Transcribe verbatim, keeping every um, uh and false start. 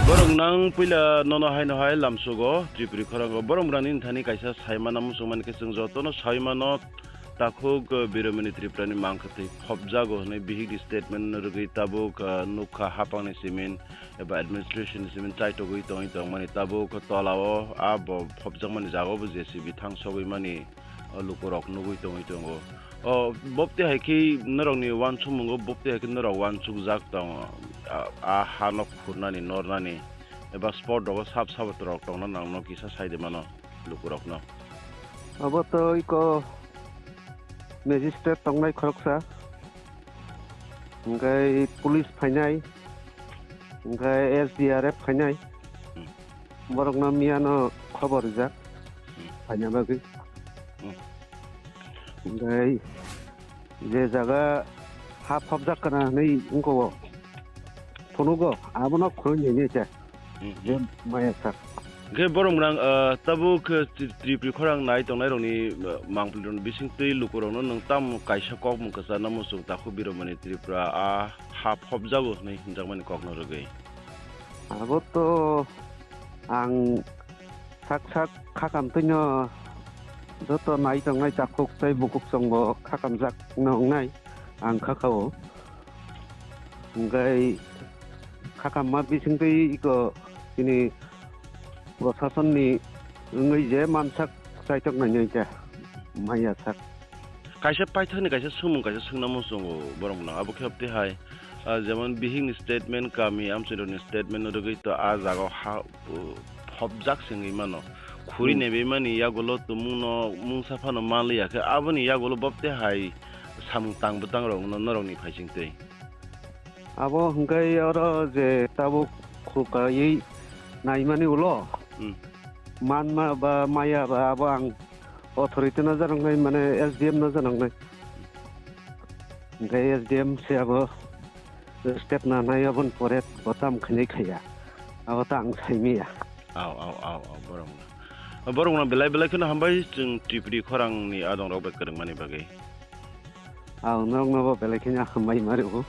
Borok nang puila nono haino hai lamsugo Tripuri khorango. Borok rani thani kaisa saimana muchungmani khe chwng jotono saimano takhuk, eh, Biromani Tripurani mangkwthwi phobjago hwnwi bihikni statement rwgwi tabuk, eh, nukha hapangni simin eba administration ni simin chaitogwi tongwi tongmani tabuk tolao a bo phobjakmani jagao bo J C B thangsogwi mani o lukurok nugwi tongwi tongo. O, bopte hai khe norokni uansukmungo, bopte hai khe norok uansukjak tong, a, a hano khurnani, nornani, eba spot rogo sap sabotrok tongna nangno kisa sai de mano lukurokno. Abo to iko magistrate tongnai khoroksa, hwnkhe police phainai, hwnkhe S D R F phainai. Hmm. Borokno miyano khobor rijak, hmm, phaina bagwi. Hmm. Hwnkhe je jaga ha phobjak kana hwnwi wngkho, phunugo, abono khurui nini khe, hmm, je maya sak. Hwnkhe borok mwrang, ah, tabuk khe Tri-, Tripuri khorang nai tongnairokni, ah, mangpilrokni bisingtwi lukurokno nwng tamo kaisa kokmung kwcharna muchung takhuk Biromani Tripura a ha phobjago hwnwi hwnjakmani kokno rwgwi? Abo to ang sak sak khakam twino joto nai tongnai takhuk tei bukhuk chwngbo khakamjak no wngnai ang khakao. Hwnkhe khakamma bisingtwi iko chini prosasonni wngwi je mansak chaitok nainai ta maya sak. Kaisa paithakni kaisa swngmung kaisa swngna muchungo borok no abo khe obtwi hai, ah, jemon bihikni statement kami amchairokni statement no rwgwi to a jagao ha, uh, phobjak se wngwi mano. Khuri, hmm, nebaimani yagulo tumungno mungsa phano manliya khe aboni yagulo bobte hai samung tang bwtang rokno norokni phaisingtwi. Abo hwnkhe oro je tabuk khukaiwi naimani ulo, hmm, manma ba maya ba abo ang authority no janoknai, mane S D M no janoknai. Hwnkhe S D M se abo step nanai, aboni pore bo tam khainai khaiya. Abo ta ang saimaya. Au, au, au, au, borok no. Borok no belai belai kheno hambai chwng Tripuri khorang ni adong rok bai kwrwngmani bagwi. Au, norok no bo belai kheno hambai ma rwo.